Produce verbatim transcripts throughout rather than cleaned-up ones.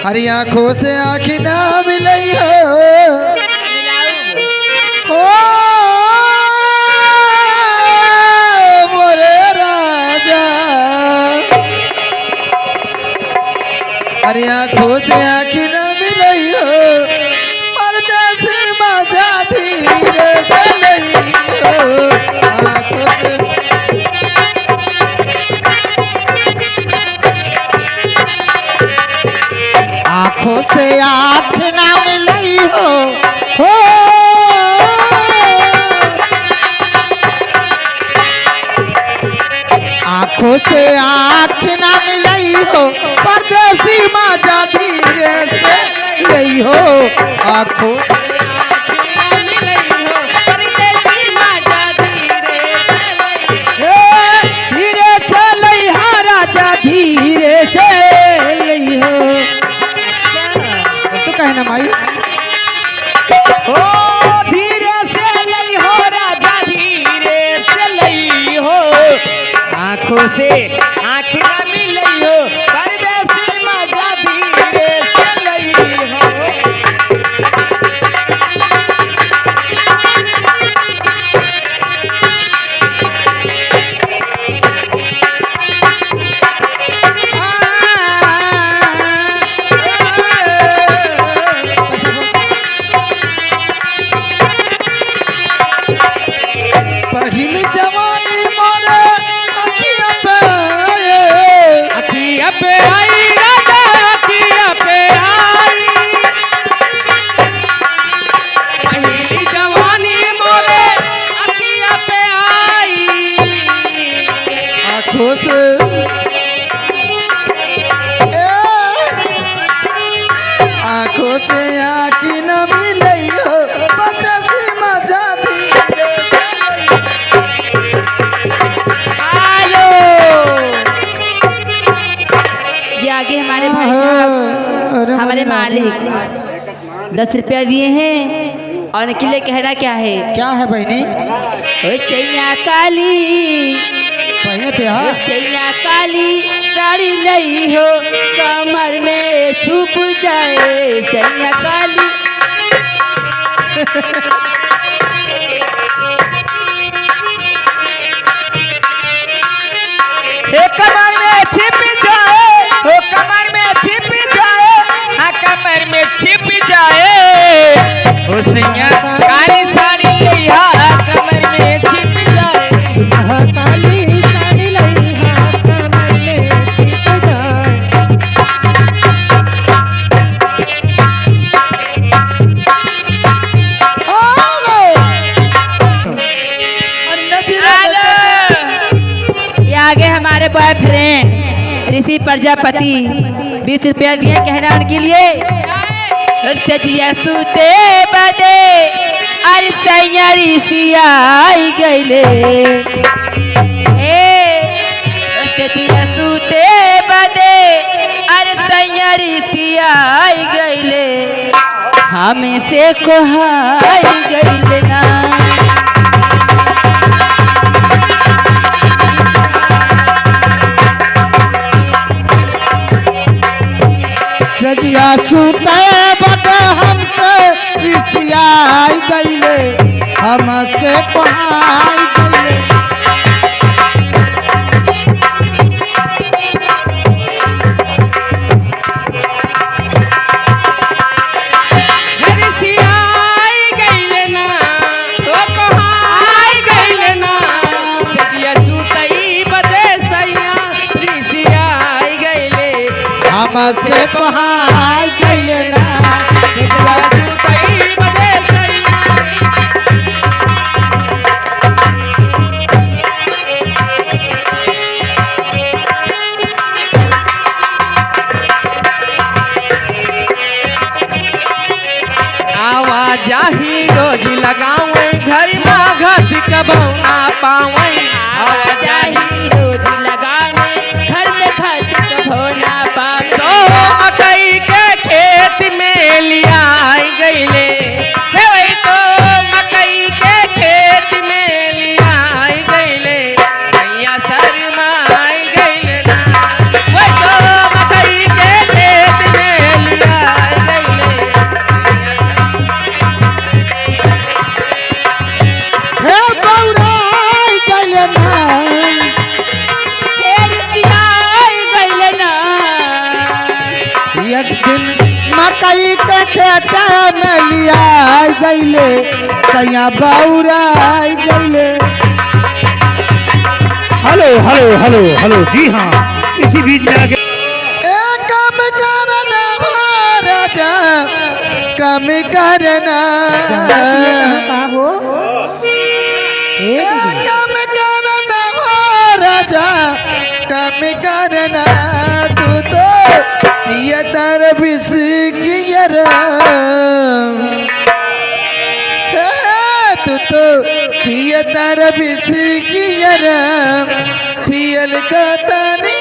अरे आँखों से आँखी ना मिलई हो, ओ मोरे राजा। अरे आँखों से आँखी ना मिलई हो, परदेसी मजा धीरे से लई हो। आँखों से आँखों से आँख ना मिलई हो, हो। आँखों से आँख ना मिलई हो, परदेसी मजा धीरे से लई हो। आँखों ए, धीरे से लइहा राजा, धीरे से लइहा। तू कहे ना माई। ओ, धीरे से लइहो राजा, धीरे से लइहो। आँखों से आँख ना मिलइहो, परदेसी मजा धीरे से लइहो। पहिली जवानी मोरे अखिया पे आए। अखिया पे आई राजा, अखिया पे आई। पहिली जवानी मोरे अखिया पे आई। आँखों से, ए, आँखों से आँखी न मिलई हो, परदेसी मजा धीरे से लई। आयो। ये आगे हमारे भाई साहब, अरे हमारे हमारे मालिक। दस रुपया दिए हैं और इनके लिए कहना क्या है? क्या है बहिनी? ओ सैया काली, पहने थे, हाँ? ओ सैया काली साड़ी लई हो, कमर में छुप जाए सैया काली। हे कमर में छिप जाए, ओ कमर में छिप जाए, हाँ, कमर में छिप जाए। ओ सैया, काली साड़ी लइहा, कमर में छिप जाए। हाँ, काली साड़ी लइहा, कमर में छिप जाए। ये आगे हमारे बॉयफ्रेंड ऋषि प्रजापति बीस रुपया दिए कहना उनके लिए। सजिया सूते बदे अरे सैया ऋषि आई गइले। ए, सजिया सूते बदे अरे सैया ऋषि आई गइले। हमसे कोहाई गइल ना। सजिया सूते बदे हमसे रिसियाई गइले, हमसे कोहाई गइले। रिसियाई गइले ना, ओ कोहाई गइले ना, सजिया सूतई बदे सैया, रिसियाई गइले। हमसे कोहाई गइले ना, सजिया सूतई बदे सैया। आवा जाही रोज लगावै, घर मा घास कबौ ना पावै। आवा जाही रोज लगावै, घर में घास कबौ ना पावै। तो मकई के खेत में लियाई गइले, हे वही तो मकई के खेत में लियाई गइले। सैया शर्माई गइले ना, वही तो मकई के खेत में खेता में लिया गइले, सैया बौरा गइले। हेलो, हेलो, हेलो, हेलो, जी हाँ, इसी बीच में आके ए, कम करना हो राजा, कम करना। ज्यादा पिए कहाँ का हो? ए, ए, दीदी। कम करना हो राजा, कम करना, तू तो पियतर बिस्की रा। हे, तू तो पियतर बिस्की रा, पियल का तनी।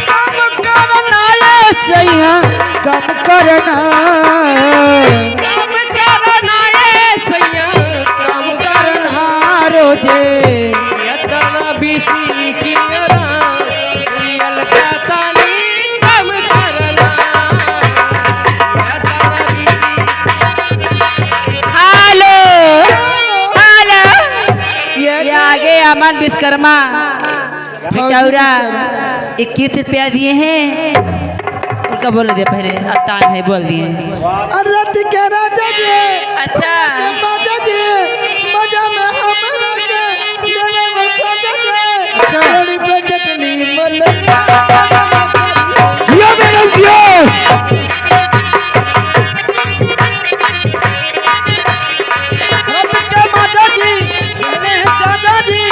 कम करना ए सैया, कम करना। कम करना ए सैया, कम करना रोजे। यतना बिस्की रा, पियल का तनी कम करना। यतना बिस्की हेलो, हेलो। ये ये आगे अमन विश्वकर्मा, भौजी भेटौरा, विश्वकर्मा। इक्कीस रुपया दिए हैं। उनका बोल दे पहले, अतान है, बोल दिए। अरे रात के राजा जी, अच्छा। के बाजा जी, बाजा में हमरा के, मेरे में सजा जी। अच्छा। थोड़ी पे चटनी मलैया। जियो मैडम, जियो। रथ के माता जी, तेरे हैं चाचा जी,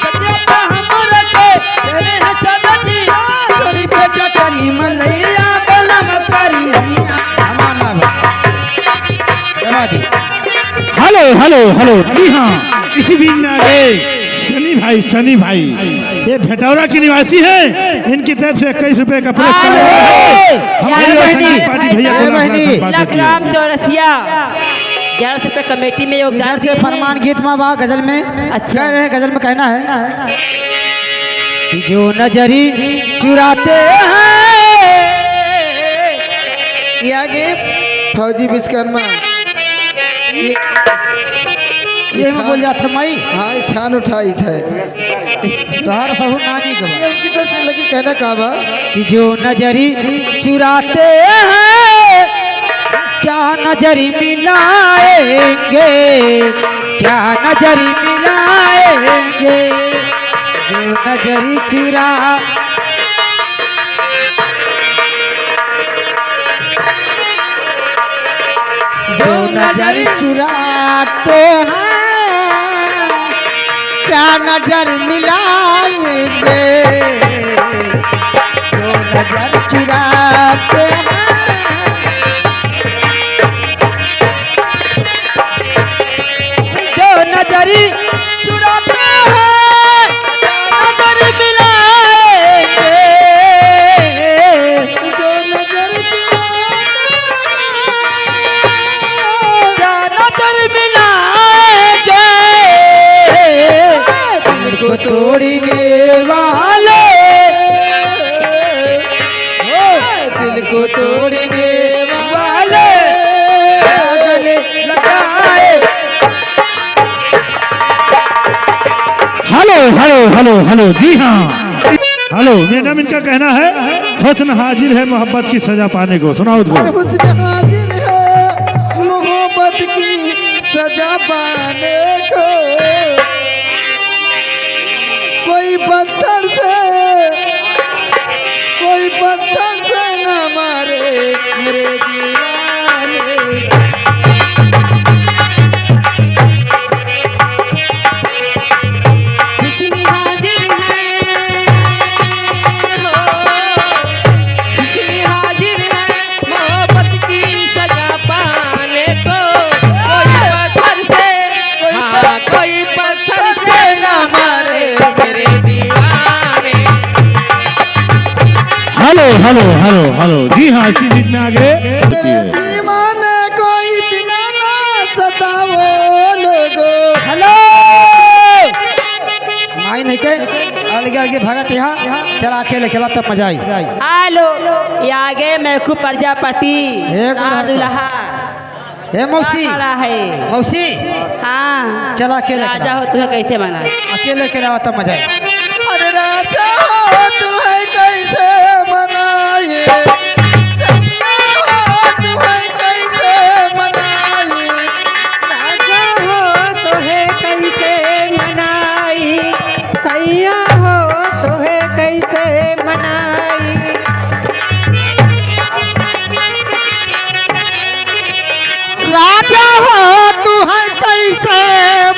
सतिया पे हमरा के, तेरे हैं चाचा जी। थोड़ी पे चटनी मलैया, बलम करी हैया। हमार ना बा। जमा दी। हेलो, हेलो, हेलो, जी हाँ, इसी बीच में आ गए। सनी भाई, सनी भाई, ये भेटौरा के निवासी हैं, इनकी तरफ से इक्कीस रुपए का पुरस्कार अरे! है। हमारी ओर से बहनी, पार्टी भैया को ए लाख लाख बहनी, धन्यवाद देती है। लखराम चौरसिया, ग्यारह सौ रुपए कमेटी में योगदान इधर से दिए हैं। फरमान गीत में बा गजल में, अच्छा। कह रहे हैं गजल में कहना है कि जो नजरी चुराते हैं। ये आगे फौजी विश्वकर्मा। ये, ये ये में छान-, बोल जात है माई। हाँ, ये छान उठाई थे। तोहार सहू नानी के बा। ये उनकी तरफ से लेकिन कहना का बा? कि जो नजरी चुराते हैं, क्या नजरी मिलाएंगे, क्या नजरी मिलाएंगे, जो नजरी चुरा जो नजर चुराते हैं, क्या नजर मिलाएंगे? जो नजर चुराते हैं, जो नजर चुराते हैं, नजर मिलाएंगे। जो नजर चुराते हैं, क्या नजर मिलाएंगे। दिल को तोड़ने वाले, दिल को तोड़ने वाले गले लगाए। हेलो, हेलो, हेलो, हेलो, जी हाँ। हेलो, मैडम, इनका कहना है, हुस्न हाजिर है मोहब्बत की सजा पाने को। सुनाओ उसको। अरे हुस्न हाजिर है मोहब्बत की सजा पाने को। कोई पत्थर से, कोई पत्थर से ना मारे मेरे दीवाने। हुस्न हाजिर है, हो, हुस्न हाजिर है, मोहब्बत की सजा पाने को। कोई पत्थर से, हाँ, कोई पत्थर से ना मारे मेरे दीवाने। Hello, hello, hello, hello. जी हाँ, इसी बीच में आगे। मेरे दीवाने को इतना ना सताओ लोगो। हेलो। माई नहीं के, अलगे अलगे भगत यहाँ। चला खेल खेला तब मजा आई। हेलो, ये आगे मैं खूब प्रजापति। एक बार राम दुल्हा। ए मौसी। खड़ा है। मौसी। हाँ। चला, अकेले राजा चला। हो, तुहे कैसे मनाई? अकेले, अकेले आवा, तब मजा आई। अरे राजा हो, तुहे कैसे मनाई? सैया हो, तुहे कैसे मनाई? राजा हो, तुहे कैसे मनाई? सैया हो, तुहे कैसे मनाई? राजा हो, तुहे कैसे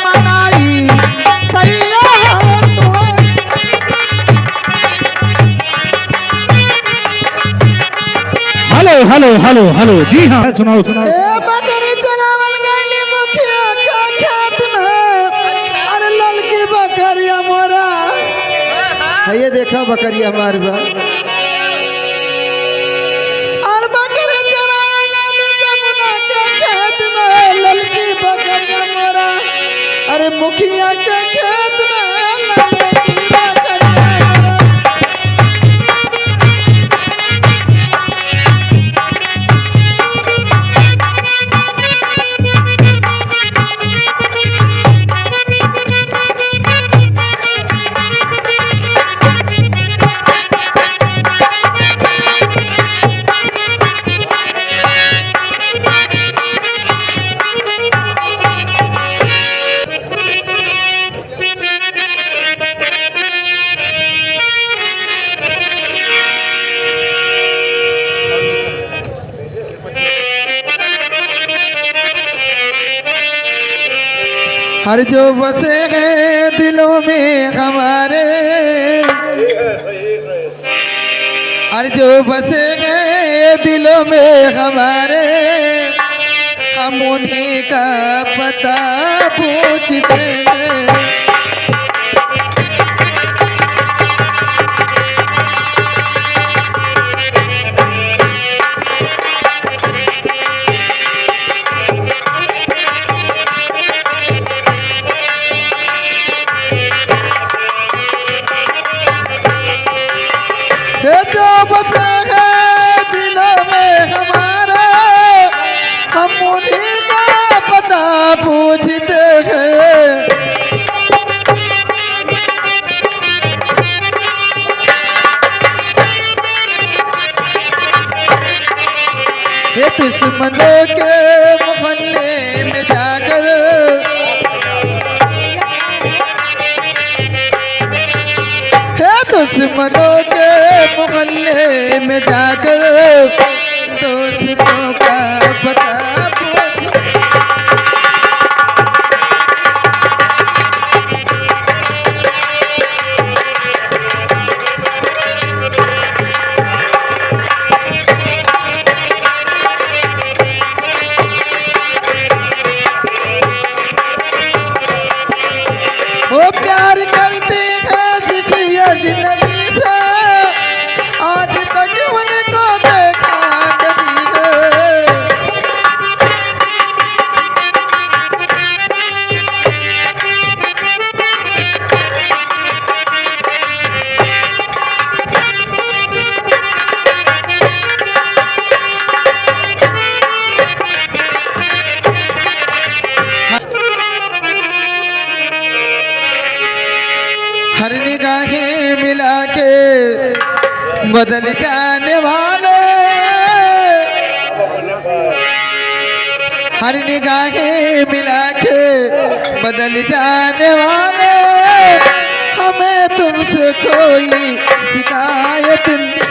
मनाई? सैया हो, तुहे। हेलो, हेलो, हेलो, हेलो, जी हाँ, सुनाओ, सुनाओ। ए बकरी चरावल गइली मुखिया के खेत में, अरे ललकी बकरिया मोरा, है ये देखा बकरिया हमार बा। और बकरी चरावल गइली जमुना के खेत में, ललकी बकरिया मोरा, अरे मुखिया के खेत में ललकी बकरिया मोरा। हर जो बसे हैं दिलों में हमारे, हर जो बसे हैं दिलों में हमारे, हम उन्हीं का पता पूछते हैं। हे जो बसे हैं दिलों में हमारे, हम उन्हीं का पता पूछते हैं। हे दुश्मनों के मोहल्ले में जाकर, हे दुश्मनों के मोहल्ले में जाकर दोस्तों का पता पूछ। वो प्यार करते हैं जिस अजनबी से, आज तक उनको देखा नहीं है। हर निगाहें मिला के बदल जाने वाले, हर निगाहें मिला के बदल जाने वाले, हमें तुमसे कोई शिकायत नहीं।